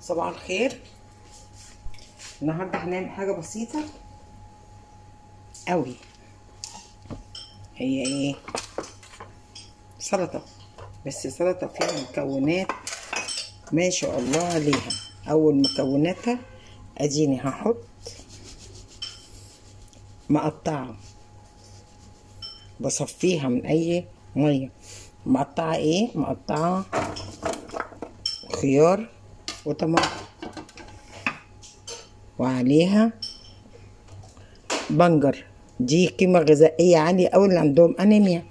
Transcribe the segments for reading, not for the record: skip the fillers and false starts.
صباح الخير. النهارده هنعمل حاجة بسيطة قوي، هي ايه؟ سلطة، بس سلطة فيها مكونات ما شاء الله عليها. اول مكوناتها اديني هحط مقطعه، بصفيها من اي مية. مقطعه ايه؟ مقطعه خيار وطماطم، وعليها بنجر، دي قيمة غذائية عالية أوي اللي عندهم أنيميا.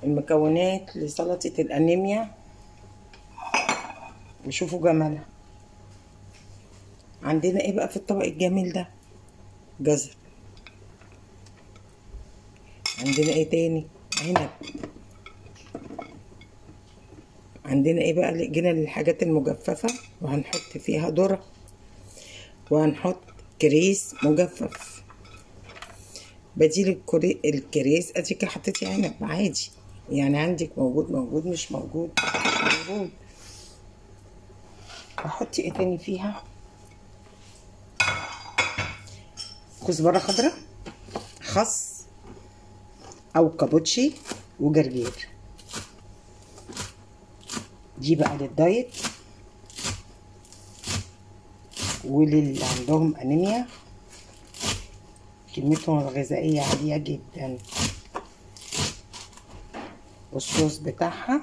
المكونات لسلطة الأنيميا، وشوفوا جمالها. عندنا ايه بقى في الطبق الجميل ده؟ جزر. عندنا ايه تاني؟ عنب. عندنا ايه بقى؟ جينا للحاجات المجففة، وهنحط فيها ذرة، وهنحط كريس مجفف بديل الكريس. اديكي حطيتي عنب عادي، يعني عندك موجود موجود، مش موجود مش موجود. هحط ايه تاني فيها؟ كزبرة خضراء، خس او كابوتشي، وجرجير. دي بقى للدايت وللي عندهم انيميا، قيمتهم الغذائية عالية جدا. والصوص بتاعها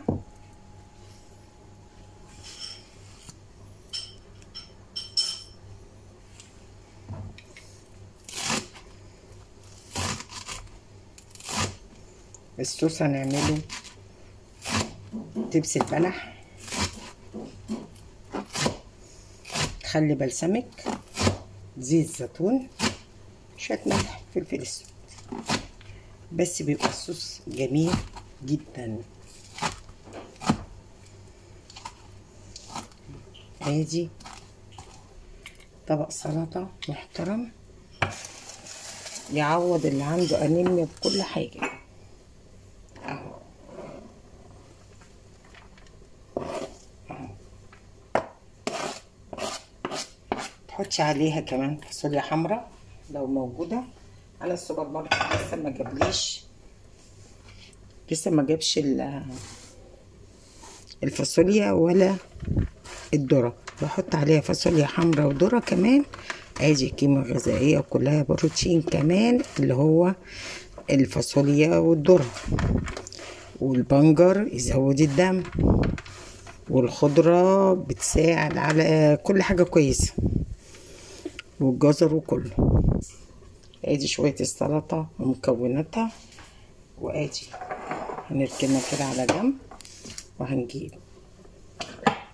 الصوص هنعمله تبس البلح، خل بلسمك، زيت زيتون، شوية ملح، فلفل اسود، بس بيبقى الصوص جميل جدا. ادي طبق سلطة محترم يعوض اللي عنده انيميا بكل حاجة. اهو تحطي عليها كمان فاصوليا حمراء لو موجودة. انا السوبر ماركت لسه ما جابليش، لسه ما جابش الفاصوليا ولا الذرة. بحط عليها فاصوليا حمراء وذره كمان. ادي قيمة غذائية وكلها بروتين كمان، اللي هو الفاصوليا والذرة والبنجر يزود الدم، والخضره بتساعد على كل حاجة كويسة، والجزر وكله. ادي شوية السلطة ومكوناتها، وادي هنركنها كده على جنب. وهنجيب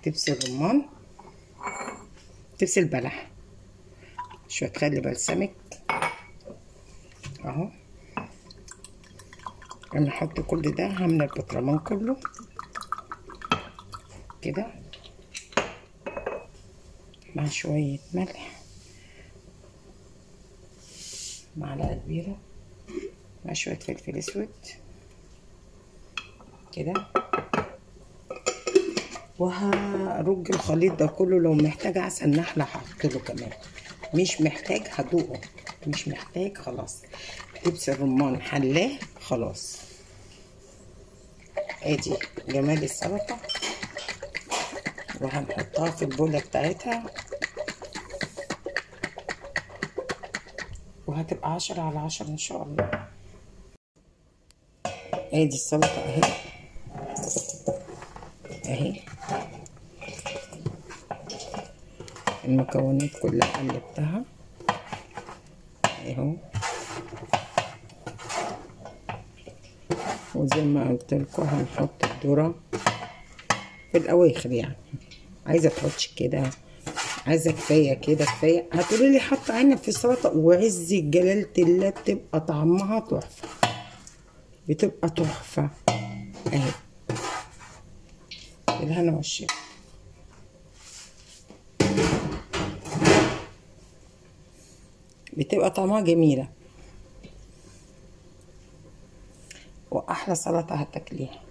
تبس الرمان، تبس البلح، شوية خل بلسمك اهو. انا هحط كل ده، هملى البطرمان كله كده مع شوية ملح، معلقه كبيرة، مع شوية فلفل اسود كده. وهرج الخليط ده كله. لو محتاج عسل نحله هحط له كمان، مش محتاج هدوقه، مش محتاج خلاص. دبس الرمان حلاه خلاص. ادي جمال السلطة، وهنحطها في البوله بتاعتها، وهتبقى 10 على 10 ان شاء الله. ادي السلطة اهي اهي، المكونات كلها قلبتها اهو. وزي ما قلت لكم هنحط الذرة في الاواخر، يعني عايزه تحطش كده، عايزه كفاية كده كفاية. هتقولي لي حط عنب في السلطة، وعز جلاله الله بتبقى طعمها تحفة، بتبقى تحفة اهي. الهنا والشفا. بتبقى طعمها جميلة، واحلى سلطة هتاكليها.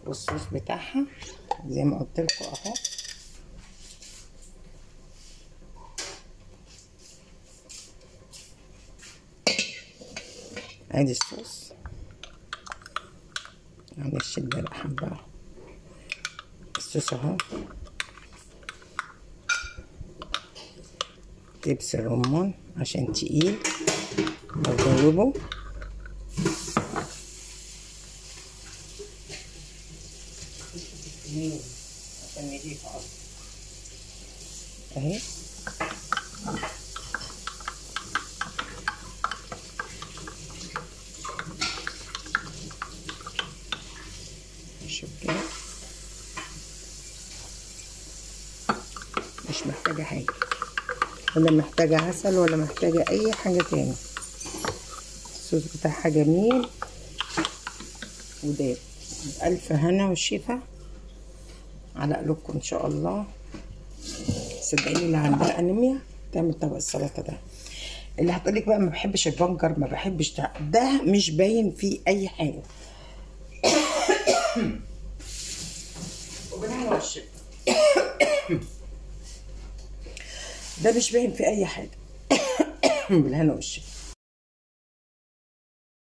والصوص بتاعها زي ما قلت لكم اهو. ادي الصوص، معلش بقى حبه الصوص اهو. دبس الرمان عشان تقيل بدوبه. عشان نضيف اصلا اهي. شوف كده مش محتاجة حاجة، ولا محتاجة عسل ولا محتاجة أي حاجة تاني. الصوص بتاعها جميل وداب. بألف هنا وشفا على قلوبكم إن شاء الله. صدقيني اللي عندها أنيميا تعمل طبق السلطة ده. اللي هتقولك بقى ما بحبش البنجر ما بحبش ده، ده مش باين فيه أي حاجة. وبالهنا والشفا. ده مش باين في اي حاجة. بالهنا والشفا.